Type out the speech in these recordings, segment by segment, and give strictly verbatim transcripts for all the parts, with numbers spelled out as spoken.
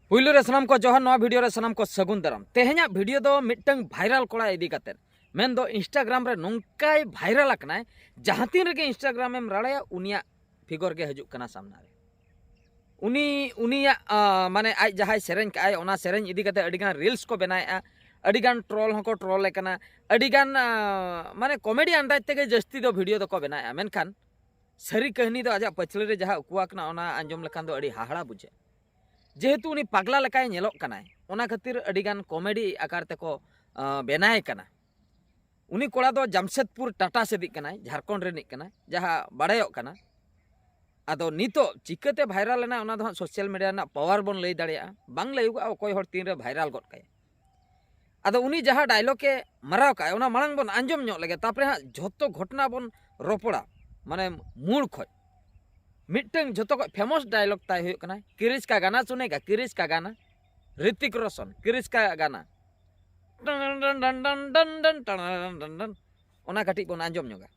ᱯᱩᱭᱞᱩ ᱨᱮ ᱥᱟᱱᱟᱢ ᱠᱚ ᱡᱚᱦᱟᱨ, ᱱᱚᱣᱟ ᱵᱷᱤᱰᱤᱭᱳ ᱨᱮ ᱥᱟᱱᱟᱢ ᱠᱚ ᱥᱟᱹᱜᱩᱱ ᱫᱟᱨᱟᱢ᱾ ᱛᱮᱦᱮᱧᱟᱜ ᱵᱷᱤᱰᱤᱭᱳ ᱫᱚ ᱢᱤᱫᱴᱟᱝ ᱵᱷᱟᱭᱨᱟᱞ ᱠᱚᱲᱟ ᱤᱫᱤ ᱠᱟᱛᱮ, ᱢᱮᱱᱫᱚ ᱤᱱᱥᱴᱟᱜᱨᱟᱢ ᱨᱮ ᱱᱚᱝᱠᱟᱭ ᱵᱷᱟᱭᱨᱟᱞ ᱟᱠᱟᱱᱟᱭ, ᱡᱟᱦᱟᱸ ᱛᱤᱱ ᱨᱮᱜᱮ ᱤᱱᱥᱴᱟᱜᱨᱟᱢ ᱮᱢ ᱨᱟᱲᱟᱭᱟ, ᱩᱱᱤᱭᱟᱜ ᱯᱷᱤᱜᱚᱨ ᱜᱮ ᱦᱤᱡᱩᱜ ᱠᱟᱱᱟ ᱥᱟᱢᱱᱟ ᱨᱮ᱾ ᱩᱱᱤ ᱩᱱᱤᱭᱟᱜ ᱟᱸ, ᱢᱟᱱᱮ ᱟᱡ ᱡᱟᱦᱟᱸᱭ ᱥᱮᱨᱮᱧ ᱠᱟᱜᱼᱟᱭ, ᱚᱱᱟ ᱥᱮᱨᱮᱧ ᱤᱫᱤ ᱠᱟᱛᱮ ᱟᱹᱰᱤᱜᱟᱱ ᱨᱤᱞᱥ ᱠᱚ ᱵᱮᱱᱟᱣᱮᱫᱼᱟ, ᱟᱹᱰᱤᱜᱟᱱ ᱴᱨᱚᱞ ᱦᱚᱸᱠᱚ ᱴᱨᱚᱞᱮ ᱠᱟᱱᱟ, ᱟᱹᱰᱤᱜᱟᱱ ᱟᱸ, ᱢᱟᱱᱮ ᱠᱚᱢᱮᱰᱤ ᱟᱱᱫᱟᱡᱽ ᱛᱮᱜᱮ ᱡᱟᱹᱥᱛᱤ ᱫᱚ ᱵᱷᱤᱰᱤᱭᱳ ᱫᱚᱠᱚ ᱵᱮᱱᱟᱣᱮᱫᱼᱟ᱾ ᱢᱮᱱᱠᱷᱟᱱ ᱥᱟᱹᱨᱤ ᱠᱟᱹᱦᱱᱤ ᱫᱚ ᱟᱡᱟᱜ ᱯᱟᱹᱪᱷᱞᱟᱹ ᱨᱮ ᱡᱟᱦᱟᱸ ᱩᱠᱩᱣᱟ ᱠᱟᱱᱟ, ᱚᱱᱟ ᱟᱸᱡᱚᱢ ᱞᱮᱠᱷᱟᱱ ᱫᱚ ᱟᱹᱰᱤ ᱦᱟᱦᱟᱲᱟ ᱵᱩᱡᱷᱟᱹᱜᱼᱟ᱾ ᱡᱮᱦᱮᱛᱩ ᱩᱱᱤ ᱯᱟᱜᱽᱞᱟ ᱞᱮᱠᱟᱭ ᱧᱮᱞᱚᱜ ᱠᱟᱱᱟᱭ, ᱚᱱᱟ ᱠᱷᱟᱹᱛᱤᱨ ᱟᱹᱰᱤᱜᱟᱱ ᱠᱚᱢᱮᱰᱤ ᱟᱠᱟᱨ ᱛᱮᱠᱚ ᱟᱸ, ᱵᱮᱱᱟᱭᱮ ᱠᱟᱱᱟ᱾ ᱩᱱᱤ ᱠᱚᱲᱟ ᱫᱚ ᱡᱟᱢᱥᱮᱫᱽᱯᱩᱨ ᱴᱟᱴᱟ ᱥᱮᱫᱤᱡ ᱠᱟᱱᱟᱭ, ᱡᱷᱟᱲᱠᱷᱚᱸᱰ ᱨᱤᱱᱤᱡ ᱠᱟᱱᱟᱭ, ᱡᱟᱦᱟᱸ ᱵᱟᱲᱟᱭᱚᱜ ᱠᱟᱱᱟ᱾ ᱟᱫᱚ ᱱᱤᱛᱚᱜ ᱪᱤᱠᱟᱹᱛᱮ ᱵᱷᱟᱭᱨᱟᱞ ᱮᱱᱟ, ᱚᱱᱟ ᱫᱚ ᱦᱟᱸᱜ ᱥᱳᱥᱟᱞ ᱢᱤᱰᱤᱭᱟ ᱨᱮᱱᱟᱜ ᱯᱟᱣᱟᱨ ᱵᱚᱱ ᱞᱟᱹᱭ ᱫᱟᱲᱮᱭᱟᱜᱼᱟ, ᱵᱟᱝ ᱞᱟᱹᱭᱚᱜᱚᱜᱼᱟ ᱚᱠᱚᱭ ᱦᱚᱲ ᱛᱤᱱᱨᱮ ᱵᱷᱟᱭᱨᱟᱞ ᱜᱚᱫ ᱠᱟᱭᱟ᱾ ᱟᱫᱚ ᱩᱱᱤ ᱡᱟᱦᱟᱸ ᱰᱟᱭᱞᱚᱜ ᱮ ᱢᱟᱨᱟᱣ ᱠᱟᱜᱼᱟ, ᱚᱱᱟ ᱢᱟᱲᱟᱝ ᱵᱚᱱ ᱟᱸᱡᱚᱢ ᱧᱚᱜ ᱞᱮᱜᱮ, ᱛᱟᱯᱚᱨᱮ ᱦᱟᱸᱜ ᱡᱷᱚᱛᱚ ᱜᱷᱚᱴᱚᱱᱟ ᱵᱚᱱ ᱨᱚᱯᱚᱲᱟ, ᱢᱟᱱᱮ ᱢᱩᱲ ᱠᱷᱚᱡ᱾ ᱢᱤᱫᱴᱟᱝ ᱡᱷᱚᱛᱚ ᱠᱷᱚᱡ ᱯᱷᱮᱢᱟᱥ ᱰᱟᱭᱞᱚᱜ ᱛᱟᱭ ᱦᱩᱭᱩᱜ ᱠᱟᱱᱟ, "ᱠᱤᱨᱤᱥ ᱠᱟ ᱜᱟᱱᱟ ᱥᱩᱱᱮᱜᱟ, ᱠᱤᱨᱤᱥ ᱠᱟ ᱜᱟᱱᱟ", ᱨᱤᱛᱤᱠ ᱨᱳᱥᱚᱱ, "ᱠᱤᱨᱤᱥ ᱠᱟ ᱜᱟᱱᱟ"᱾ ᱚᱱᱟ ᱠᱟᱹᱴᱤᱡ ᱵᱚᱱ ᱟᱸᱡᱚᱢ ᱧᱚᱜᱟ᱾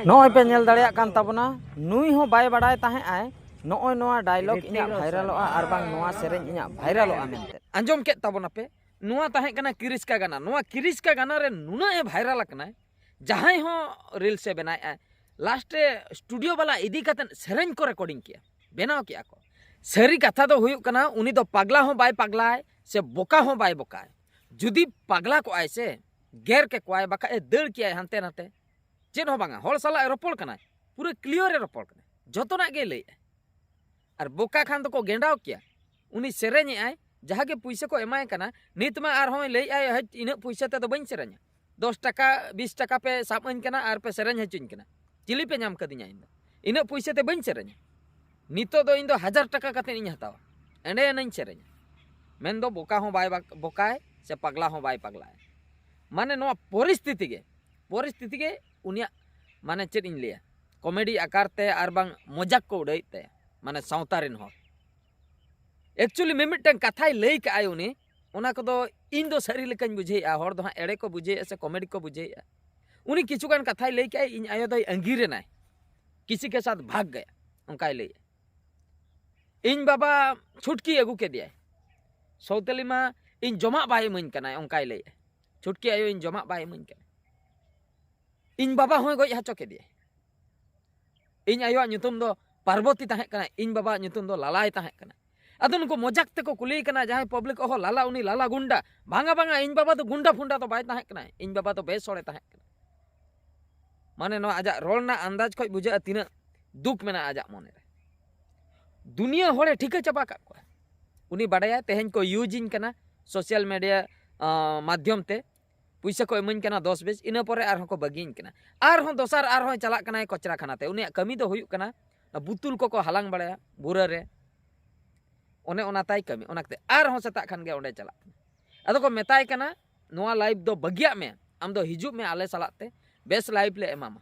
ᱱᱚᱜᱼᱚᱭ ᱯᱮ ᱧᱮᱞ ᱫᱟᱲᱮᱭᱟᱜ ᱠᱟᱱ ᱛᱟᱵᱚᱱᱟ, ᱱᱩᱭ ᱦᱚᱸ ᱵᱟᱭ ᱵᱟᱲᱟᱭ ᱛᱟᱦᱮᱸᱜ ᱟᱭ ᱱᱚᱜᱼᱚᱭ ᱱᱚᱣᱟ ᱰᱟᱭᱞᱚᱜ ᱤᱧᱟᱹᱜ ᱵᱷᱟᱭᱨᱟᱞᱚᱜᱼᱟ ᱟᱨ ᱵᱟᱝ ᱱᱚᱣᱟ ᱥᱮᱨᱮᱧ ᱤᱧᱟᱹᱜ ᱵᱷᱟᱭᱨᱟᱞᱚᱜᱼᱟ ᱢᱮᱱᱛᱮ᱾ ᱟᱸᱡᱚᱢ ᱠᱮᱫ ᱛᱟᱵᱚᱱᱟᱯᱮ, ᱱᱚᱣᱟ ᱛᱟᱦᱮᱸ ᱠᱟᱱᱟ ᱠᱤᱨᱤᱥ ᱠᱟ ᱜᱟᱱᱟ᱾ ᱱᱚᱣᱟ ᱠᱤᱨᱤᱥ ᱠᱟ ᱜᱟᱱᱟ ᱨᱮ ᱱᱩᱱᱟᱹᱜ ᱮ ᱵᱷᱟᱭᱨᱟᱞ ᱟᱠᱟᱱᱟᱭ, ᱡᱟᱦᱟᱸᱭ ᱦᱚᱸ ᱨᱤᱞᱥ ᱮ ᱵᱮᱱᱟᱣᱮᱫᱼᱟ, ᱞᱟᱥᱴ ᱨᱮ ᱥᱴᱩᱰᱤᱭᱳ ᱵᱟᱞᱟ ᱤᱫᱤ ᱠᱟᱛᱮ ᱥᱮᱨᱮᱧ ᱠᱚ ᱨᱮᱠᱚᱨᱰᱤᱝ ᱠᱮᱜᱼᱟ, ᱵᱮᱱᱟᱣ ᱠᱮᱜᱼᱟ ᱠᱚ᱾ ᱥᱟᱹᱨᱤ ᱠᱟᱛᱷᱟ ᱫᱚ ᱦᱩᱭᱩᱜ ᱠᱟᱱᱟ, ᱩᱱᱤ ᱫᱚ ᱯᱟᱜᱽᱞᱟ ᱦᱚᱸ ᱵᱟᱭ ᱯᱟᱜᱽᱞᱟᱭ ᱥᱮ ᱵᱚᱠᱟ ᱦᱚᱸ ᱵᱟᱭ ᱵᱚᱠᱟᱭ᱾ ᱡᱩᱫᱤ ᱯᱟᱜᱽᱞᱟ ᱠᱚᱜᱼᱟᱭ ᱥᱮ, ᱜᱮᱨ ᱠᱮᱠᱚᱣᱟᱭ, ᱵᱟᱠᱷᱟᱡ ᱮ ᱫᱟᱹᱲ ᱠᱮᱭᱟᱭ ᱦᱟᱱᱛᱮ ᱱᱟᱛᱮ, ᱪᱮᱫ ᱦᱚᱸ ᱵᱟᱝᱟ᱾ ᱦᱚᱲ ᱥᱟᱞᱟᱜ ᱮ ᱨᱚᱯᱚᱲ ᱠᱟᱱᱟᱭ, ᱯᱩᱨᱟᱹ ᱠᱞᱤᱭᱟᱨ ᱮ ᱨᱚᱯᱚᱲ ᱠᱟᱱᱟᱭ, ᱡᱚᱛᱚᱱᱟᱜ ᱜᱮᱭ ᱞᱟᱹᱭᱮᱜᱼᱟ᱾ ᱟᱨ ᱵᱚᱠᱟ ᱠᱷᱟᱱ ᱫᱚᱠᱚ ᱜᱮᱸᱰᱟᱣ ᱠᱮᱭᱟ᱾ ᱩᱱᱤ ᱥᱮᱨᱮᱧᱮᱜᱼᱟᱭ, ᱡᱟᱦᱟᱸ ᱜᱮ ᱯᱩᱭᱥᱟᱹ ᱠᱚ ᱮᱢᱟᱭ ᱠᱟᱱᱟ, ᱱᱤᱛ ᱢᱟ ᱟᱨᱦᱚᱸᱭ ᱞᱟᱹᱭᱮᱜᱼᱟᱭ, "ᱦᱮᱡ, ᱤᱱᱟᱹᱜ ᱯᱩᱭᱥᱟᱹ ᱛᱮᱫᱚ ᱵᱟᱹᱧ ᱥᱮᱨᱮᱧᱟ, ᱫᱚᱥ ᱴᱟᱠᱟ, ᱵᱤᱥ ᱴᱟᱠᱟ ᱯᱮ ᱥᱟᱵ ᱟᱹᱧ ᱠᱟᱱᱟ ᱟᱨ ᱯᱮ ᱥᱮᱨᱮᱧ ᱦᱚᱪᱚᱧ ᱠᱟᱱᱟ, ᱪᱤᱞᱤ ᱯᱮ ᱧᱟᱢ ᱠᱟᱫᱤᱧᱟ ᱤᱧ ᱫᱚ? ᱤᱱᱟᱹᱜ ᱯᱩᱭᱥᱟᱹ ᱛᱮ ᱵᱟᱹᱧ ᱥᱮᱨᱮᱧᱟ, ᱱᱤᱛᱚᱜ ᱫᱚ ᱤᱧ ᱫᱚ ᱦᱟᱡᱟᱨ ᱴᱟᱠᱟ ᱠᱟᱛᱮ ᱤᱧ ᱦᱟᱛᱟᱣᱟ, ᱮᱸᱰᱮ ᱮᱱᱟᱹᱧ ᱥᱮᱨᱮᱧᱟ᱾" ᱢᱮᱱᱫᱚ ᱵᱚᱠᱟ ᱦᱚᱸ ᱵᱟᱭ ᱵᱟᱠ-, ᱵᱚᱠᱟᱭ ᱥᱮ ᱯᱟᱜᱽᱞᱟ ᱦᱚᱸ ᱵᱟᱭ ᱯᱟᱜᱽᱞᱟᱭ᱾ ᱢᱟᱱᱮ ᱱᱚᱣᱟ ᱯᱚᱨᱤᱥᱛᱷᱤᱛᱤ ᱜᱮ, ᱯᱚᱨᱤᱥᱛᱷᱤᱛᱤ ᱜᱮ ᱩᱱᱤᱭᱟᱜ, ᱢᱟᱱᱮ ᱪᱮᱫ ᱤᱧ ᱞᱟᱹᱭᱟ, ᱠᱚᱢᱮᱰᱤ ᱟᱠᱟᱨ ᱛᱮ ᱟᱨ ᱵᱟᱝ ᱢᱚᱡᱟᱠ ᱠᱚ ᱩᱰᱟᱹᱭᱮᱫ ᱛᱟᱭᱟ, ᱢᱟᱱᱮ ᱥᱟᱶᱛᱟ ᱨᱮᱱ ᱦᱚᱲ᱾ ᱮᱠᱪᱩᱭᱮᱞᱤ ᱢᱤᱢᱤᱫᱴᱟᱝ ᱠᱟᱛᱷᱟᱭ ᱞᱟᱹᱭ ᱠᱟᱜᱼᱟᱭ ᱩᱱᱤ, ᱚᱱᱟ ᱠᱚᱫᱚ ᱤᱧ ᱫᱚ ᱥᱟᱹᱨᱤ ᱞᱮᱠᱟᱧ ᱵᱩᱡᱷᱟᱹᱣᱮᱫᱼᱟ, ᱦᱚᱲ ᱫᱚ ᱦᱟᱸᱜ ᱮᱲᱮ ᱠᱚ ᱵᱩᱡᱷᱟᱹᱣᱮᱫᱼᱟ ᱥᱮ ᱠᱚᱢᱮᱰᱤ ᱠᱚ ᱵᱩᱡᱷᱟᱹᱣᱮᱫᱼᱟ᱾ ᱩᱱᱤ ᱠᱤᱪᱷᱩᱜᱟᱱ ᱠᱟᱛᱷᱟᱭ ᱞᱟᱹᱭ ᱠᱟᱜᱼᱟᱭ, "ᱤᱧ ᱟᱭᱳ ᱫᱚᱭ ᱟᱺᱜᱤᱨ ᱮᱱᱟᱭ, ᱠᱤᱥᱤ ᱠᱮ ᱥᱟᱛᱷ ᱵᱷᱟᱜᱽ ᱜᱟᱭᱟ", ᱚᱱᱠᱟᱭ ᱞᱟᱹᱭᱮᱫᱼᱟ᱾ ᱤᱧ ᱵᱟᱵᱟ ᱪᱷᱩᱴᱠᱤ ᱟᱹᱜᱩ ᱠᱮᱫᱮᱭᱟᱭ᱾ ᱥᱚᱣᱛᱟᱞᱤ ᱢᱟ ᱤᱧ ᱡᱚᱢᱟᱜ ᱵᱟᱭ ᱤᱢᱟᱹᱧ ᱠᱟᱱᱟᱭ, ᱚᱱᱠᱟᱭ ᱞᱟᱹᱭᱮᱫᱼᱟ᱾ ᱪᱷᱩᱴᱠᱤ ᱟᱭᱳ ᱤᱧ ᱡᱚᱢᱟᱜ ᱵᱟᱭ ᱤᱢᱟᱹᱧ ᱠᱟᱱᱟ᱾ ᱤᱧ ᱵᱟᱵᱟ ᱦᱚᱸᱭ ᱜᱚᱡ ᱦᱚᱪᱚ ᱠᱮᱫᱮᱭᱟᱭ᱾ ᱤᱧ ᱟᱭᱳᱣᱟᱜ ᱧᱩᱛᱩᱢ ᱫᱚ ᱯᱟᱨᱵᱚᱛᱤ ᱛᱟᱦᱮᱸ ᱠᱟᱱᱟ, ᱤᱧ ᱵᱟᱵᱟᱣᱟᱜ ᱧᱩᱛᱩᱢ ᱫᱚ ᱞᱟᱞᱟᱭ ᱛᱟᱦᱮᱸ ᱠᱟᱱᱟ᱾ ᱟᱫᱚ ᱱᱩᱠᱩ ᱢᱚᱡᱟᱠ ᱛᱮᱠᱚ ᱠᱩᱞᱤᱭᱮ ᱠᱟᱱᱟ ᱡᱟᱦᱟᱸᱭ ᱯᱟᱵᱽᱞᱤᱠ, "ᱚᱦᱚ, ᱞᱟᱞᱟ, ᱩᱱᱤ ᱞᱟᱞᱟ ᱜᱩᱱᱰᱟ?" ᱵᱟᱝᱟ, ᱵᱟᱝᱟ, ᱤᱧ ᱵᱟᱵᱟ ᱫᱚ ᱜᱩᱱᱰᱟ ᱯᱷᱩᱱᱰᱟ ᱫᱚ ᱵᱟᱭ ᱛᱟᱦᱮᱸ ᱠᱟᱱᱟ, ᱤᱧ ᱵᱟᱵᱟ ᱫᱚ ᱵᱮᱥ ᱦᱚᱲᱮ ᱛᱟᱦᱮᱸ ᱠᱟᱱᱟ᱾ ᱢᱟᱱᱮ ᱱᱚᱣᱟ ᱟᱡᱟᱜ ᱨᱚᱲ ᱨᱮᱱᱟᱜ ᱟᱱᱫᱟᱡᱽ ᱠᱷᱚᱱ ᱵᱩᱡᱷᱟᱹᱜᱼᱟ ᱛᱤᱱᱟᱹᱜ ᱫᱩᱠ ᱢᱮᱱᱟᱜᱼᱟ ᱟᱡᱟᱜ ᱢᱚᱱᱮ ᱨᱮ᱾ ᱫᱩᱱᱤᱭᱟᱹ ᱦᱚᱲᱮ ᱴᱷᱤᱠᱟᱹ ᱪᱟᱵᱟ ᱠᱟᱜ ᱠᱚᱣᱟ᱾ ᱩᱱᱤ ᱵᱟᱰᱟᱭᱟ ᱛᱮᱦᱮᱧ ᱠᱚ ᱤᱭᱩᱡᱤᱧ ᱠᱟᱱᱟ ᱥᱳᱥᱟᱞ ᱢᱤᱰᱤᱭᱟ, ᱟᱸ, ᱢᱟᱫᱽᱫᱷᱚᱢ ᱛᱮ, ᱯᱩᱭᱥᱟᱹ ᱠᱚ ᱤᱢᱟᱹᱧ ᱠᱟᱱᱟ ᱫᱚᱥ ᱵᱤᱥ, ᱤᱱᱟᱹ ᱯᱚᱨᱮ ᱟᱨᱦᱚᱸ ᱠᱚ ᱵᱟᱹᱜᱤᱭᱟᱹᱧ ᱠᱟᱱᱟ᱾ ᱟᱨᱦᱚᱸ ᱫᱚᱥᱟᱨ ᱟᱨᱦᱚᱸᱭ ᱪᱟᱞᱟᱜ ᱠᱟᱱᱟᱭ ᱠᱚᱪᱨᱟ ᱠᱷᱟᱱᱟ ᱛᱮ᱾ ᱩᱱᱤᱭᱟᱜ ᱠᱟᱹᱢᱤ ᱫᱚ ᱦᱩᱭᱩᱜ ᱠᱟᱱᱟ ᱚᱱᱟ ᱵᱩᱛᱩᱞ ᱠᱚᱠᱚ ᱦᱟᱞᱟᱝ ᱵᱟᱲᱟᱭᱟ ᱵᱩᱨᱟᱹ ᱨᱮ, ᱚᱱᱮ ᱚᱱᱟ ᱛᱟᱭ ᱠᱟᱹᱢᱤ᱾ ᱚᱱᱟ ᱠᱟᱛᱮ ᱟᱨᱦᱚᱸ ᱥᱮᱛᱟᱜ ᱠᱷᱟᱱ ᱜᱮ ᱚᱸᱰᱮ ᱪᱟᱞᱟᱜ ᱠᱟᱱᱟ᱾ ᱟᱫᱚ ᱠᱚ ᱢᱮᱛᱟᱭ ᱠᱟᱱᱟ, "ᱱᱚᱣᱟ ᱞᱟᱭᱤᱵᱷ ᱫᱚ ᱵᱟᱹᱜᱤᱭᱟᱜ ᱢᱮ, ᱟᱢ ᱫᱚ ᱦᱤᱡᱩᱜ ᱢᱮ ᱟᱞᱮ ᱥᱟᱞᱟᱜ ᱛᱮ, ᱵᱮᱥ ᱞᱟᱭᱤᱵᱷ ᱞᱮ ᱮᱢᱟᱢᱟ᱾"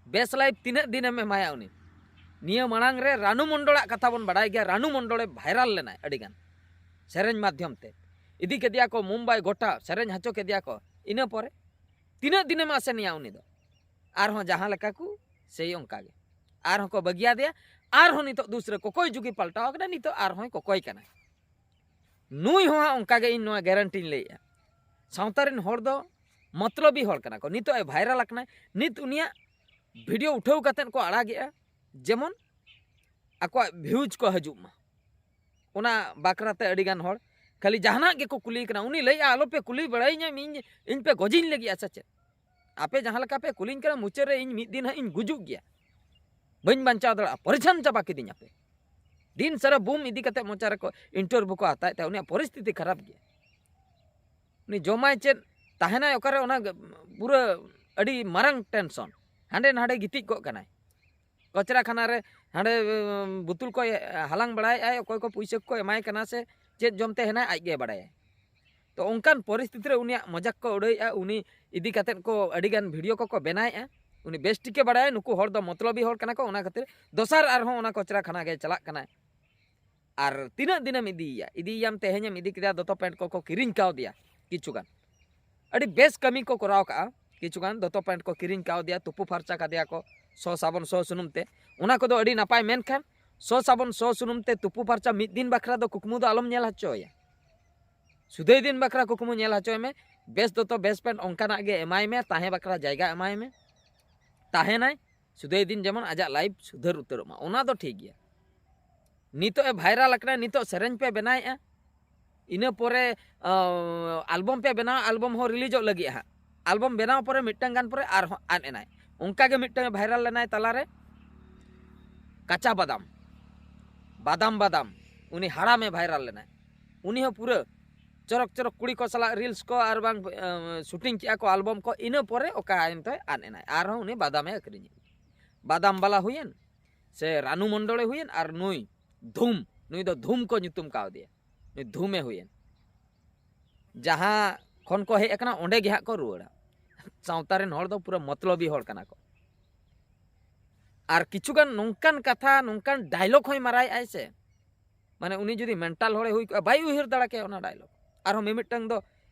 ᱵᱮᱥ ᱞᱟᱭᱤᱵᱷ ᱛᱤᱱᱟᱹᱜ ᱫᱤᱱᱮᱢ ᱮᱢᱟᱭᱟ ᱩᱱᱤ? ᱱᱤᱭᱟᱹ ᱢᱟᱲᱟᱝ ᱨᱮ ᱨᱟᱱᱩ ᱢᱚᱱᱰᱚᱞᱟᱜ ᱠᱟᱛᱷᱟ ᱵᱚᱱ ᱵᱟᱰᱟᱭ ᱜᱮᱭᱟ, ᱨᱟᱱᱩ ᱢᱚᱱᱰᱚᱞᱮ ᱵᱷᱟᱭᱨᱟᱞ ᱞᱮᱱᱟᱭ ᱟᱹᱰᱤ ᱜᱟᱱ ᱥᱮᱨᱮᱧ ᱢᱟᱫᱽᱫᱷᱚᱢ ᱛᱮ᱾ ᱤᱫᱤ ᱠᱮᱫᱮᱭᱟ ᱠᱚ ᱢᱩᱢᱵᱟᱭ, ᱜᱚᱴᱟ ᱥᱮᱨᱮᱧ ᱦᱚᱪᱚ ᱠᱮᱫᱮᱭᱟ ᱠᱚ᱾ ᱤᱱᱟᱹ ᱯᱚᱨᱮ ᱛᱤᱱᱟᱹᱜ ᱫᱤᱱᱮᱢ ᱟᱥᱮᱱᱮᱭᱟ ᱩᱱᱤ ᱫᱚ? ᱟᱨᱦᱚᱸ ᱡᱟᱦᱟᱸ ᱞᱮᱠᱟ ᱠᱚ ᱥᱮᱭ ᱚᱱᱠᱟ ᱜᱮ᱾ ᱟᱨᱦᱚᱸ ᱠᱚ ᱵᱟᱹᱜᱤᱭᱟᱫᱮᱭᱟ, ᱟᱨᱦᱚᱸ ᱱᱤᱛᱚᱜ ᱫᱩᱥᱨᱟᱹ ᱠᱚᱠᱚᱭ ᱡᱩᱜᱤ ᱯᱟᱞᱴᱟᱣ ᱟᱠᱟᱱᱟ, ᱱᱤᱛᱚᱜ ᱟᱨᱦᱚᱸᱭ ᱠᱚᱠᱚᱭ ᱠᱟᱱᱟ᱾ ᱱᱩᱭ ᱦᱚᱸ ᱦᱟᱸᱜ ᱚᱱᱠᱟ ᱜᱮ, ᱤᱧ ᱱᱚᱣᱟ ᱜᱮᱨᱮᱱᱴᱤᱧ ᱞᱟᱹᱭᱮᱜᱼᱟ᱾ ᱥᱟᱶᱛᱟ ᱨᱮᱱ ᱦᱚᱲ ᱫᱚ ᱢᱚᱛᱞᱚᱵᱤ ᱦᱚᱲ ᱠᱟᱱᱟ ᱠᱚ᱾ ᱱᱤᱛᱚᱜ ᱮ ᱵᱷᱟᱭᱨᱟᱞ ᱟᱠᱟᱱᱟᱭ, ᱱᱤᱛ ᱩᱱᱤᱭᱟᱜ ᱵᱷᱤᱰᱤᱭᱳ ᱩᱴᱷᱟᱹᱣ ᱠᱟᱛᱮᱫ ᱠᱚ ᱟᱲᱟᱜᱮᱜᱼᱟ, ᱡᱮᱢᱚᱱ ᱟᱠᱚᱣᱟᱜ ᱵᱷᱤᱭᱩᱡᱽ ᱠᱚ ᱦᱤᱡᱩᱜ ᱢᱟ᱾ ᱚᱱᱟ ᱵᱟᱠᱷᱨᱟ ᱛᱮ ᱟᱹᱰᱤ ᱜᱟᱱ ᱦᱚᱲ ᱠᱷᱟᱹᱞᱤ ᱡᱟᱦᱟᱱᱟᱜ ᱜᱮᱠᱚ ᱠᱩᱞᱤᱭᱮ ᱠᱟᱱᱟ᱾ ᱩᱱᱤ ᱞᱟᱹᱭᱮᱜᱼᱟ, "ᱟᱞᱚᱯᱮ ᱠᱩᱞᱤ ᱵᱟᱲᱟᱭᱤᱧᱟ, ᱤᱧ, ᱤᱧ ᱯᱮ ᱜᱚᱡᱤᱧ ᱞᱟᱹᱜᱤᱫᱼᱟ ᱥᱮ ᱪᱮᱫ? ᱟᱯᱮ ᱡᱟᱦᱟᱸ ᱞᱮᱠᱟ ᱯᱮ ᱠᱩᱞᱤᱧ ᱠᱟᱱᱟ, ᱢᱩᱪᱟᱹᱫ ᱨᱮ ᱤᱧ ᱢᱤᱫ ᱫᱤᱱ ᱦᱟᱸᱜ ᱤᱧ ᱜᱩᱡᱩᱜ ᱜᱮᱭᱟ, ᱵᱟᱹᱧ ᱵᱟᱧᱪᱟᱣ ᱫᱟᱲᱮᱭᱟᱜᱼᱟ, ᱯᱚᱨᱤᱪᱷᱟᱱ ᱪᱟᱵᱟ ᱠᱤᱫᱤᱧ ᱟᱯᱮ᱾" ᱫᱤᱱ ᱥᱟᱨᱟ ᱵᱩᱢ ᱤᱫᱤ ᱠᱟᱛᱮ ᱢᱚᱪᱟ ᱨᱮᱠᱚ ᱤᱱᱴᱟᱨᱵᱷᱤᱭᱩ ᱠᱚ ᱦᱟᱛᱟᱣᱮᱫ ᱛᱟᱭᱟ᱾ ᱩᱱᱤᱭᱟᱜ ᱯᱚᱨᱤᱥᱛᱷᱤᱛᱤ ᱠᱷᱟᱨᱟᱯ ᱜᱮᱭᱟ᱾ ᱩᱱᱤ ᱡᱚᱢᱟᱭ ᱪᱮᱫ, ᱛᱟᱦᱮᱱᱟᱭ ᱚᱠᱟᱨᱮ, ᱚᱱᱟ ᱜᱮ ᱯᱩᱨᱟᱹ ᱟᱹᱰᱤ ᱢᱟᱨᱟᱝ ᱴᱮᱱᱥᱚᱱ᱾ ᱦᱟᱸᱰᱮ ᱱᱟᱰᱮ ᱜᱤᱛᱤᱡ ᱠᱚᱜ ᱠᱟᱱᱟᱭ ᱠᱚᱪᱨᱟ ᱠᱷᱟᱱᱟ ᱨᱮ, ᱦᱟᱸᱰᱮ, ᱩᱸ, ᱵᱩᱛᱩᱞ ᱠᱚᱭ ᱦᱟᱞᱟᱝ ᱵᱟᱲᱟᱭᱮᱫᱼᱟᱭ, ᱚᱠᱚᱭ ᱠᱚ ᱯᱩᱭᱥᱟᱹ ᱠᱚᱠᱚ ᱮᱢᱟᱭ ᱠᱟᱱᱟ ᱥᱮ ᱪᱮᱫ ᱡᱚᱢᱛᱮ ᱦᱮᱱᱟᱭ, ᱟᱡ ᱜᱮ ᱵᱟᱲᱟᱭᱟᱭ᱾ ᱛᱚ ᱚᱱᱠᱟᱱ ᱯᱚᱨᱤᱥᱛᱷᱤᱛᱤ ᱨᱮ ᱩᱱᱤᱭᱟᱜ ᱢᱚᱡᱟᱠ ᱠᱚ ᱩᱰᱟᱹᱣᱮᱫᱼᱟ, ᱩᱱᱤ ᱤᱫᱤ ᱠᱟᱛᱮᱫ ᱠᱚ ᱟᱹᱰᱤᱜᱟᱱ ᱵᱷᱤᱰᱤᱭᱳ ᱠᱚᱠᱚ ᱵᱮᱱᱟᱣᱮᱫᱼᱟ᱾ ᱩᱱᱤ ᱵᱮᱥ ᱴᱷᱤᱠᱮ ᱵᱟᱲᱟᱭᱟ ᱱᱩᱠᱩ ᱦᱚᱲ ᱫᱚ ᱢᱚᱛᱞᱚᱵᱤ ᱦᱚᱲ ᱠᱟᱱᱟ ᱠᱚ, ᱚᱱᱟ ᱠᱷᱟᱹᱛᱤᱨ ᱫᱚᱥᱟᱨ ᱟᱨᱦᱚᱸ ᱚᱱᱟ ᱠᱚᱪᱨᱟ ᱠᱷᱟᱱᱟ ᱜᱮ ᱪᱟᱞᱟᱜ ᱠᱟᱱᱟᱭ᱾ ᱟᱨ ᱛᱤᱱᱟᱹᱜ ᱫᱤᱱᱮᱢ ᱤᱫᱤᱭᱮᱭᱟ? ᱤᱫᱤᱭᱮᱭᱟᱢ, ᱛᱮᱦᱮᱧᱮᱢ ᱤᱫᱤ ᱠᱮᱫᱟ, ᱫᱚᱛᱚ ᱯᱮᱱᱴ ᱠᱚᱠᱚ ᱠᱤᱨᱤᱧ ᱠᱟᱣᱫᱮᱭᱟ ᱠᱤᱪᱷᱩ ᱜᱟᱱ᱾ ᱟᱹᱰᱤ ᱵᱮᱥ ᱠᱟᱹᱢᱤ ᱠᱚ ᱠᱚᱨᱟᱣ ᱠᱟᱜᱼᱟ᱾ ᱠᱤᱪᱷᱩ ᱜᱟᱱ ᱫᱚᱛᱚ ᱯᱮᱱᱴ ᱠᱚ ᱠᱤᱨᱤᱧ ᱠᱟᱣᱫᱮᱭᱟ, ᱛᱩᱯᱩ ᱯᱷᱟᱨᱪᱟ ᱠᱟᱫᱮᱭᱟ ᱠᱚ ᱥᱚ ᱥᱟᱵᱚᱱ ᱥᱚ ᱥᱩᱱᱩᱢ ᱛᱮ, ᱚᱱᱟ ᱠᱚᱫᱚ ᱟᱹᱰᱤ ᱱᱟᱯᱟᱭ᱾ ᱢᱮᱱᱠᱷᱟᱱ ᱥᱚ ᱥᱟᱵᱚᱱ ᱥᱚ ᱥᱩᱱᱩᱢ ᱛᱮ ᱛᱩᱯᱩ ᱯᱷᱟᱨᱪᱟ ᱢᱤᱫ ᱫᱤᱱ ᱵᱟᱠᱷᱨᱟ ᱫᱚ ᱠᱩᱠᱢᱩ ᱫᱚ ᱟᱞᱚᱢ ᱧᱮᱞ ᱦᱚᱪᱚᱭᱟ᱾ ᱥᱩᱫᱷᱟᱹᱭ ᱫᱤᱱ ᱵᱟᱠᱷᱨᱟ ᱠᱩᱠᱢᱩ ᱧᱮᱞ ᱦᱚᱪᱚᱭ ᱢᱮ᱾ ᱵᱮᱥ ᱫᱚᱛᱚ ᱵᱮᱥ ᱯᱮᱱᱴ ᱚᱱᱠᱟᱱᱟᱜ ᱜᱮ ᱮᱢᱟᱭ ᱢᱮ, ᱛᱟᱦᱮᱸ ᱵᱟᱠᱷᱨᱟ ᱡᱟᱭᱜᱟ ᱮᱢᱟᱭ ᱢᱮ, ᱛᱟᱦᱮᱱᱟᱭ᱾ ᱥᱩᱫᱷᱟᱹᱭ ᱫᱤᱱ ᱡᱮᱢᱚᱱ ᱟᱡᱟᱜ ᱞᱟᱭᱤᱯᱷ ᱥᱩᱫᱷᱟᱹᱨ ᱩᱛᱟᱹᱨᱚᱜ ᱢᱟ, ᱚᱱᱟ ᱫᱚ ᱴᱷᱤᱠ ᱜᱮᱭᱟ᱾ ᱱᱤᱛᱚᱜ ᱮ ᱵᱷᱟᱭᱨᱟᱞ ᱟᱠᱟᱱᱟ, ᱱᱤᱛᱚᱜ ᱥᱮᱨᱮᱧ ᱯᱮ ᱵᱮᱱᱟᱣᱮᱫᱼᱟ, ᱤᱱᱟᱹ ᱯᱚᱨᱮ ᱟᱞᱵᱚᱢ ᱯᱮ ᱵᱮᱱᱟᱣᱟ, ᱟᱞᱵᱚᱢ ᱦᱚᱸ ᱨᱤᱞᱤᱡᱚᱜ ᱞᱟᱹᱜᱤᱫ ᱦᱟᱸᱜ᱾ ᱟᱞᱵᱚᱢ ᱵᱮᱱᱟᱣ ᱯᱚᱨᱮ ᱢᱤᱫᱴᱟᱝ ᱜᱟᱱ ᱯᱚᱨᱮ ᱟᱨᱦᱚᱸ ᱟᱫ ᱮᱱᱟᱭ᱾ ᱚᱱᱠᱟ ᱜᱮ ᱢᱤᱫᱴᱟᱝ ᱵᱷᱟᱭᱨᱟᱞ ᱞᱮᱱᱟᱭ ᱛᱟᱞᱟᱨᱮ, ᱠᱟᱪᱟ ᱵᱟᱫᱟᱢ, ᱵᱟᱫᱟᱢ ᱵᱟᱫᱟᱢ, ᱩᱱᱤ ᱦᱟᱲᱟᱢᱮ ᱵᱷᱟᱭᱨᱟᱞ ᱞᱮᱱᱟᱭ᱾ ᱩᱱᱤ ᱦᱚᱸ ᱯᱩᱨᱟᱹ ᱪᱚᱨᱚᱠ ᱪᱚᱨᱚᱠ ᱠᱩᱲᱤ ᱠᱚ ᱥᱟᱞᱟᱜ ᱨᱤᱞᱥ ᱠᱚ ᱟᱨ ᱵᱟᱝ ᱥᱩᱴᱤᱝ ᱠᱮᱜᱼᱟ ᱠᱚ ᱟᱞᱵᱚᱢ ᱠᱚ, ᱤᱱᱟᱹ ᱯᱚᱨᱮ ᱚᱠᱟ ᱮᱱᱛᱮ ᱟᱫ ᱮᱱᱟᱭ᱾ ᱟᱨᱦᱚᱸ ᱩᱱᱤ ᱵᱟᱫᱟᱢᱮ ᱟᱹᱠᱷᱨᱤᱧᱮᱫ, ᱵᱟᱫᱟᱢ ᱵᱟᱞᱟ ᱦᱩᱭᱮᱱ ᱥᱮ ᱨᱟᱱᱩ ᱢᱚᱱᱰᱚᱞᱮ ᱦᱩᱭᱮᱱ, ᱟᱨ ᱱᱩᱭ ᱫᱷᱩᱢ, ᱱᱩᱭ ᱫᱚ ᱫᱷᱩᱢ ᱠᱚ ᱧᱩᱛᱩᱢ ᱠᱟᱣᱫᱮᱭᱟ, ᱱᱩᱭ ᱫᱷᱩᱢᱮ ᱦᱩᱭᱮᱱ᱾ ᱡᱟᱦᱟᱸ ᱠᱷᱚᱱ ᱠᱚ ᱦᱮᱡ ᱟᱠᱟᱱᱟ ᱚᱸᱰᱮ ᱜᱮ ᱦᱟᱸᱜ ᱠᱚ ᱨᱩᱣᱟᱹᱲᱟ᱾ ᱥᱟᱶᱛᱟ ᱨᱮᱱ ᱦᱚᱲ ᱫᱚ ᱯᱩᱨᱟᱹ ᱢᱚᱛᱞᱚᱵᱤ ᱦᱚᱲ ᱠᱟᱱᱟ ᱠᱚ᱾ ᱟᱨ ᱠᱤᱪᱷᱩᱜᱟᱱ ᱱᱚᱝᱠᱟᱱ ᱠᱟᱛᱷᱟ, ᱱᱚᱝᱠᱟᱱ ᱰᱟᱭᱞᱚᱜ ᱦᱚᱸᱭ ᱢᱟᱨᱟᱭᱮᱫᱼᱟᱭ ᱥᱮ, ᱢᱟᱱᱮ ᱩᱱᱤ ᱡᱩᱫᱤ ᱢᱮᱱᱴᱟᱞ ᱦᱚᱲᱮ ᱦᱩᱭ ᱠᱚᱜᱼᱟ, ᱵᱟᱭ ᱩᱭᱦᱟᱹᱨ ᱫᱟᱲᱮ ᱠᱮᱭᱟ ᱚᱱᱟ ᱰᱟᱭᱞᱚᱜ᱾ ᱟᱨᱦᱚᱸ ᱢᱤᱢᱤᱫᱴᱟᱝ ᱫᱚ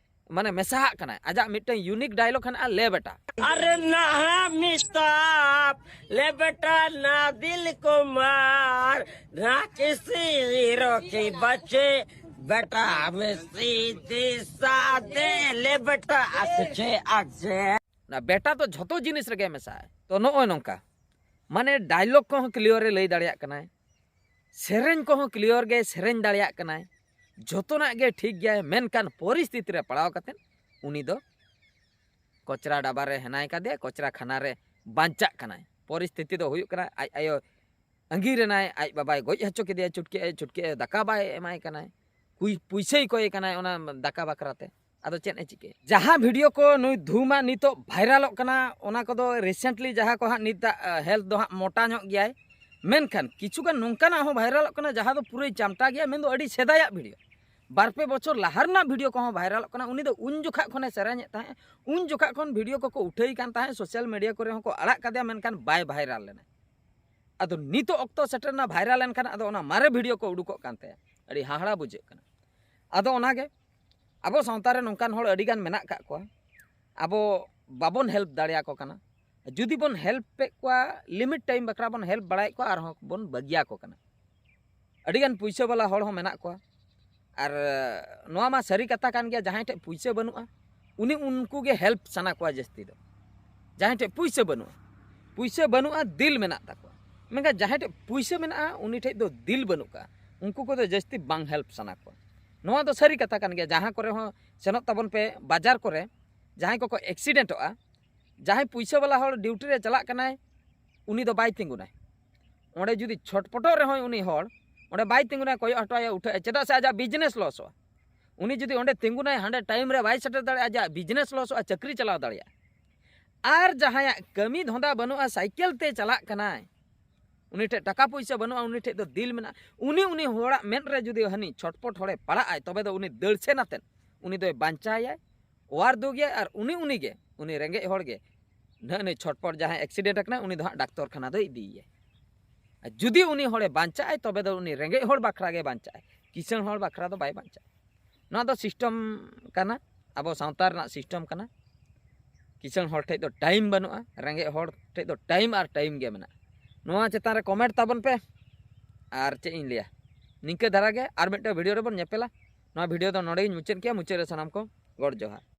ᱢᱟᱱᱮ ᱢᱮᱥᱟᱦᱟᱜ ᱠᱟᱱᱟᱭ, ᱟᱡᱟᱜ ᱢᱤᱫᱴᱟᱝ ᱤᱭᱩᱱᱤᱠ ᱰᱟᱭᱞᱚᱜ ᱦᱮᱱᱟᱜᱼᱟ, ᱞᱮ ᱵᱮᱴᱟ᱾ अरे ना मिस्ताब, ले बेटा ना दिल को मार, ना किसी हीरो की बचे, बेटा हमें सीधी साधे, ले बेटा अच्छे अच्छे। ᱚᱱᱟ ᱵᱮᱴᱟ ᱫᱚ ᱡᱷᱚᱛᱚ ᱡᱤᱱᱤᱥ ᱨᱮᱜᱮ ᱢᱮᱥᱟᱜᱼᱟᱭ᱾ ᱛᱚ ᱱᱚᱜᱼᱚᱭ ᱱᱚᱝᱠᱟ, ᱢᱟᱱᱮ ᱰᱟᱭᱞᱚᱜ ᱠᱚᱦᱚᱸ ᱠᱞᱤᱭᱟᱨ ᱮ ᱞᱟᱹᱭ ᱫᱟᱲᱮᱭᱟᱜ ᱠᱟᱱᱟᱭ, ᱥᱮᱨᱮᱧ ᱠᱚᱦᱚᱸ ᱠᱞᱤᱭᱟᱨ ᱜᱮ ᱥᱮᱨᱮᱧ ᱫᱟᱲᱮᱭᱟᱜ ᱠᱟᱱᱟᱭ, ᱡᱷᱚᱛᱚᱱᱟᱜ ᱜᱮ ᱴᱷᱤᱠ ᱜᱮᱭᱟᱭ᱾ ᱢᱮᱱᱠᱷᱟᱱ ᱯᱚᱨᱤᱥᱛᱷᱤᱛᱤ ᱨᱮ ᱯᱟᱲᱟᱣ ᱠᱟᱛᱮᱫ ᱩᱱᱤ ᱫᱚ ᱠᱚᱪᱨᱟ ᱰᱟᱵᱟ ᱨᱮ ᱦᱮᱱᱟᱭ ᱠᱟᱫᱮᱭᱟ, ᱠᱚᱪᱨᱟ ᱠᱷᱟᱱᱟ ᱨᱮ ᱵᱟᱧᱪᱟᱜ ᱠᱟᱱᱟᱭ᱾ ᱯᱚᱨᱤᱥᱛᱷᱤᱛᱤ ᱫᱚ ᱦᱩᱭᱩᱜ ᱠᱟᱱᱟ, ᱟᱡ ᱟᱭᱳ ᱟᱺᱜᱤᱨ ᱮᱱᱟᱭ, ᱟᱡ ᱵᱟᱵᱟᱭ ᱜᱚᱡ ᱦᱚᱪᱚ ᱠᱮᱫᱮᱭᱟ, ᱪᱩᱴᱠᱤ ᱟᱭᱳ ᱪᱩᱴᱠᱤ ᱟᱭᱳ ᱫᱟᱠᱟ ᱵᱟᱭ ᱮᱢᱟᱭ ᱠᱟᱱᱟᱭ, ᱯᱩᱭ- ᱯᱩᱭᱥᱟᱹᱭ ᱠᱚᱭᱮ ᱠᱟᱱᱟᱭ ᱚᱱᱟ ᱫᱟᱠᱟ ᱵᱟᱠᱷᱨᱟ ᱛᱮ᱾ ᱟᱫᱚ ᱪᱮᱫ ᱮ ᱪᱤᱠᱟᱹᱭᱟ? ᱡᱟᱦᱟᱸ ᱵᱷᱤᱰᱤᱭᱳ ᱠᱚ ᱱᱩᱭ ᱫᱷᱩᱢᱟᱜ ᱱᱤᱛᱚᱜ ᱵᱷᱟᱭᱨᱟᱞᱚᱜ ᱠᱟᱱᱟ, ᱚᱱᱟ ᱠᱚᱫᱚ ᱨᱤᱥᱮᱱᱴᱞᱤ ᱡᱟᱦᱟᱸ ᱠᱚ ᱦᱟᱸᱜ ᱱᱤᱛᱟᱜ ᱦᱮᱞᱛᱷ ᱫᱚ ᱦᱟᱸᱜ ᱢᱚᱴᱟ ᱧᱚᱜ ᱜᱮᱭᱟᱭ, ᱢᱮᱱᱠᱷᱟᱱ ᱠᱤᱪᱷᱩᱜᱟᱱ ᱱᱚᱝᱠᱟᱱᱟᱜ ᱦᱚᱸ ᱵᱷᱟᱭᱨᱟᱞᱚᱜ ᱠᱟᱱᱟ ᱡᱟᱦᱟᱸ ᱫᱚ ᱯᱩᱨᱟᱹᱭ ᱪᱟᱢᱴᱟ ᱜᱮᱭᱟ, ᱢᱮᱱᱫᱚ ᱟᱹᱰᱤ ᱥᱮᱫᱟᱭᱟᱜ ᱵᱷᱤᱰᱤᱭᱳ, ᱵᱟᱨ ᱯᱮ ᱵᱚᱪᱷᱚᱨ ᱞᱟᱦᱟ ᱨᱮᱱᱟᱜ ᱵᱷᱤᱰᱤᱭᱳ ᱠᱚᱦᱚᱸ ᱵᱷᱟᱭᱨᱟᱞᱚᱜ ᱠᱟᱱᱟ᱾ ᱩᱱᱤ ᱫᱚ ᱩᱱ ᱡᱚᱠᱷᱟᱜ ᱠᱷᱚᱱᱮ ᱥᱮᱨᱮᱧᱮᱫ ᱛᱟᱦᱮᱸᱫ, ᱩᱱ ᱡᱚᱠᱷᱟᱜ ᱠᱷᱚᱱ ᱵᱷᱤᱰᱤᱭᱳ ᱠᱚᱠᱚ ᱩᱴᱷᱟᱹᱭ ᱠᱟᱱ ᱛᱟᱦᱮᱸᱫ, ᱥᱳᱥᱟᱞ ᱢᱤᱰᱤᱭᱟ ᱠᱚᱨᱮ ᱦᱚᱸᱠᱚ ᱟᱲᱟᱜ ᱠᱟᱫᱮᱭᱟ, ᱢᱮᱱᱠᱷᱟᱱ ᱵᱟᱭ ᱵᱷᱟᱭᱨᱟᱞ ᱞᱮᱱᱟ᱾ ᱟᱫᱚ ᱱᱤᱛᱚᱜ ᱚᱠᱛᱚ ᱥᱮᱴᱮᱨ ᱮᱱᱟ, ᱵᱷᱟᱭᱨᱟᱞ ᱮᱱᱠᱷᱟᱱ ᱟᱫᱚ ᱚᱱᱟ ᱢᱟᱨᱮ ᱵᱷᱤᱰᱤᱭᱳ ᱠᱚ ᱩᱰᱩᱠᱚᱜ ᱠᱟᱱ ᱛᱟᱭᱟ᱾ ᱟᱹᱰᱤ ᱦᱟᱦᱟᱲᱟ ᱵᱩᱡᱷᱟᱹᱜ ᱠᱟᱱᱟ᱾ ᱟᱫᱚ ᱚᱱᱟᱜᱮ ᱟᱵᱚ ᱥᱟᱶᱛᱟ ᱨᱮ ᱱᱚᱝᱠᱟᱱ ᱦᱚᱲ ᱟᱹᱰᱤᱜᱟᱱ ᱢᱮᱱᱟᱜ ᱟᱠᱟᱫ ᱠᱚᱣᱟ, ᱟᱵᱚ ᱵᱟᱵᱚᱱ ᱦᱮᱞᱯ ᱫᱟᱲᱮᱭᱟᱠᱚ ᱠᱟᱱᱟ᱾ ᱡᱩᱫᱤ ᱵᱚᱱ ᱦᱮᱞᱯ ᱮᱫ ᱠᱚᱣᱟ, ᱞᱤᱢᱤᱴ ᱴᱟᱭᱤᱢ ᱵᱟᱠᱷᱨᱟ ᱵᱚᱱ ᱦᱮᱞᱯ ᱵᱟᱲᱟᱭᱮᱫ ᱠᱚᱣᱟ, ᱟᱨᱦᱚᱸ ᱵᱚᱱ ᱵᱟᱹᱜᱤᱭᱟᱠᱚ ᱠᱟᱱᱟ᱾ ᱟᱹᱰᱤᱜᱟᱱ ᱯᱩᱭᱥᱟᱹ ᱵᱟᱞᱟ ᱦᱚᱲ ᱦᱚᱸ ᱢᱮᱱᱟᱜ ᱠᱚᱣᱟ᱾ ᱟᱨ ᱱᱚᱣᱟ ᱢᱟ ᱥᱟᱹᱨᱤ ᱠᱟᱛᱷᱟ ᱠᱟᱱ ᱜᱮᱭᱟ, ᱡᱟᱦᱟᱸᱭ ᱴᱷᱮᱱ ᱯᱩᱭᱥᱟᱹ ᱵᱟᱹᱱᱩᱜᱼᱟ, ᱩᱱᱤ ᱩᱱᱠᱩ ᱜᱮ ᱦᱮᱞᱯ ᱥᱟᱱᱟ ᱠᱚᱣᱟ ᱡᱟᱹᱥᱛᱤ ᱫᱚ᱾ ᱡᱟᱦᱟᱸᱭ ᱴᱷᱮᱱ ᱯᱩᱭᱥᱟᱹ ᱵᱟᱹᱱᱩᱜᱼᱟ, ᱯᱩᱭᱥᱟᱹ ᱵᱟᱹᱱᱩᱜᱼᱟ, ᱫᱤᱞ ᱢᱮᱱᱟᱜ ᱛᱟᱠᱚᱣᱟ᱾ ᱢᱮᱱᱠᱷᱟᱱ ᱡᱟᱦᱟᱸᱭ ᱴᱷᱮᱱ ᱯᱩᱭᱥᱟᱹ ᱢᱮᱱᱟᱜᱼᱟ, ᱩᱱᱤ ᱴᱷᱮᱱ ᱫᱚ ᱫᱤᱞ ᱵᱟᱹᱱᱩᱜ ᱠᱟᱜᱼᱟ᱾ ᱩᱱᱠᱩ ᱠᱚᱫᱚ ᱡᱟᱹᱥᱛᱤ ᱵᱟᱝ ᱦᱮᱞᱯ ᱥᱟᱱᱟ ᱠᱚᱣᱟ᱾ ᱱᱚᱣᱟ ᱫᱚ ᱥᱟᱹᱨᱤ ᱠᱟᱛᱷᱟ ᱠᱟᱱ ᱜᱮᱭᱟ᱾ ᱡᱟᱦᱟᱸ ᱠᱚᱨᱮ ᱦᱚᱸ ᱥᱮᱱᱚᱜ ᱛᱟᱵᱚᱱ ᱯᱮ, ᱵᱟᱡᱟᱨ ᱠᱚᱨᱮ ᱡᱟᱦᱟᱸᱭ ᱠᱚᱠᱚ ᱮᱠᱥᱤᱰᱮᱱᱴᱚᱜᱼᱟ, ᱡᱟᱦᱟᱸᱭ ᱯᱩᱭᱥᱟᱹ ᱵᱟᱞᱟ ᱦᱚᱲ ᱰᱤᱭᱩᱴᱤ ᱨᱮ ᱪᱟᱞᱟᱜ ᱠᱟᱱᱟᱭ, ᱩᱱᱤ ᱫᱚ ᱵᱟᱭ ᱛᱤᱸᱜᱩᱱᱟᱭ᱾ ᱚᱸᱰᱮ ᱡᱩᱫᱤ ᱪᱷᱚᱴᱯᱚᱴᱚᱜ ᱨᱮᱦᱚᱸᱭ ᱩᱱᱤ ᱦᱚᱲ, ᱚᱸᱰᱮ ᱵᱟᱭ ᱛᱤᱸᱜᱩᱱᱟᱭ, ᱠᱚᱭᱚᱜ ᱦᱚᱴᱚ ᱟᱭᱟ, ᱩᱴᱷᱟᱹᱜ ᱟᱭ, ᱪᱮᱫᱟᱜ ᱥᱮ ᱟᱡᱟᱜ ᱵᱤᱡᱽᱱᱮᱥ ᱞᱚᱥᱚᱜᱼᱟ᱾ ᱩᱱᱤ ᱡᱩᱫᱤ ᱚᱸᱰᱮ ᱛᱤᱸᱜᱩᱱᱟᱭ, ᱦᱟᱸᱰᱮ ᱴᱟᱭᱤᱢ ᱨᱮ ᱵᱟᱭ ᱥᱮᱴᱮᱨ ᱫᱟᱲᱮᱭᱟᱜᱼᱟ, ᱟᱡᱟᱜ ᱵᱤᱡᱽᱱᱮᱥ ᱞᱚᱥᱚᱜᱼᱟ, ᱪᱟᱹᱠᱨᱤ ᱪᱟᱞᱟᱣ ᱫᱟᱲᱮᱭᱟᱜᱼᱟ᱾ ᱟᱨ ᱡᱟᱦᱟᱸᱭᱟᱜ ᱠᱟᱹᱢᱤ ᱫᱷᱚᱸᱫᱟ ᱵᱟᱹᱱᱩᱜᱼᱟ, ᱥᱟᱭᱠᱮᱞ ᱛᱮ ᱪᱟᱞᱟᱜ ᱠᱟᱱᱟᱭ, ᱩᱱᱤ ᱴᱷᱮᱱ ᱴᱟᱠᱟ ᱯᱩᱭᱥᱟᱹ ᱵᱟᱹᱱᱩᱜᱼᱟ, ᱩᱱᱤ ᱴᱷᱮᱱ ᱫᱚ ᱫᱤᱞ ᱢᱮᱱᱟᱜᱼᱟ᱾ ᱩᱱᱤ, ᱩᱱᱤ ᱦᱚᱲᱟᱜ ᱢᱮᱫ ᱨᱮ ᱡᱩᱫᱤ ᱦᱟᱹᱱᱤ ᱪᱷᱚᱴᱯᱚᱴ ᱦᱚᱲᱮ ᱯᱟᱲᱟᱜ ᱟᱭ, ᱛᱚᱵᱮ ᱫᱚ ᱩᱱᱤ ᱫᱟᱹᱲ ᱥᱮᱱ ᱟᱛᱮᱫ ᱩᱱᱤ ᱫᱚᱭ ᱵᱟᱧᱪᱟᱣᱮᱭᱟᱭ, ᱚᱣᱟᱨ ᱫᱩᱜᱮᱭᱟᱭ, ᱟᱨ ᱩᱱᱤ, ᱩᱱᱤ ᱜᱮ, ᱩᱱᱤ ᱨᱮᱸᱜᱮᱡ ᱦᱚᱲ ᱜᱮ ᱱᱟᱹᱜ ᱱᱩᱭ ᱪᱷᱚᱴᱯᱚᱴ ᱡᱟᱦᱟᱸᱭ ᱮᱠᱥᱤᱰᱮᱱᱴ ᱟᱠᱟᱱᱟ, ᱩᱱᱤ ᱫᱚ ᱦᱟᱸᱜ ᱰᱟᱠᱛᱚᱨ ᱠᱷᱟᱱᱟ ᱫᱚᱭ ᱤᱫᱤᱭᱮᱭᱟ᱾ ᱟᱨ ᱡᱩᱫᱤ ᱩᱱᱤ ᱦᱚᱲᱮ ᱵᱟᱧᱪᱟᱜᱼᱟᱭ, ᱛᱚᱵᱮ ᱫᱚ ᱩᱱᱤ ᱨᱮᱸᱜᱮᱡ ᱦᱚᱲ ᱵᱟᱠᱷᱨᱟ ᱜᱮ ᱵᱟᱧᱪᱟᱜᱼᱟᱭ, ᱠᱤᱥᱟᱹᱬ ᱦᱚᱲ ᱵᱟᱠᱷᱨᱟ ᱫᱚ ᱵᱟᱭ ᱵᱟᱧᱪᱟᱜᱼᱟ᱾ ᱱᱚᱣᱟ ᱫᱚ ᱥᱤᱥᱴᱮᱢ ᱠᱟᱱᱟ, ᱟᱵᱚ ᱥᱟᱶᱛᱟ ᱨᱮᱱᱟᱜ ᱥᱤᱥᱴᱮᱢ ᱠᱟᱱᱟ᱾ ᱠᱤᱥᱟᱹᱬ ᱦᱚᱲ ᱴᱷᱮᱡ ᱫᱚ ᱴᱟᱭᱤᱢ ᱵᱟᱹᱱᱩᱜᱼᱟ, ᱨᱮᱸᱜᱮᱡ ᱦᱚᱲ ᱴᱷᱮᱡ ᱫᱚ ᱴᱟᱭᱤᱢ ᱟᱨ ᱴᱟᱭᱤᱢ ᱜᱮ ᱢᱮᱱᱟᱜᱼᱟ᱾ ᱱᱚᱣᱟ ᱪᱮᱛᱟᱱ ᱨᱮ ᱠᱚᱢᱮᱱᱴ ᱛᱟᱵᱚᱱ ᱯᱮ, ᱟᱨ ᱪᱮᱫ ᱤᱧ ᱞᱟᱹᱭᱟ, ᱱᱤᱝᱠᱟᱹ ᱫᱷᱟᱨᱟ ᱜᱮ ᱟᱨ ᱢᱤᱫᱴᱮᱱ ᱵᱷᱤᱰᱤᱭᱳ ᱨᱮᱵᱚᱱ ᱧᱮᱯᱮᱞᱟ᱾ ᱱᱚᱣᱟ ᱵᱷᱤᱰᱤᱭᱳ ᱫᱚ ᱱᱚᱰᱮ ᱜᱤᱧ ᱢᱩᱪᱟᱹᱫ ᱠᱮᱜᱼᱟ᱾ ᱢᱩᱪᱟᱹᱫ ᱨᱮ ᱥᱟᱱᱟᱢ ᱠᱚ ᱜᱚᱰ ᱡᱚᱦᱟᱨ᱾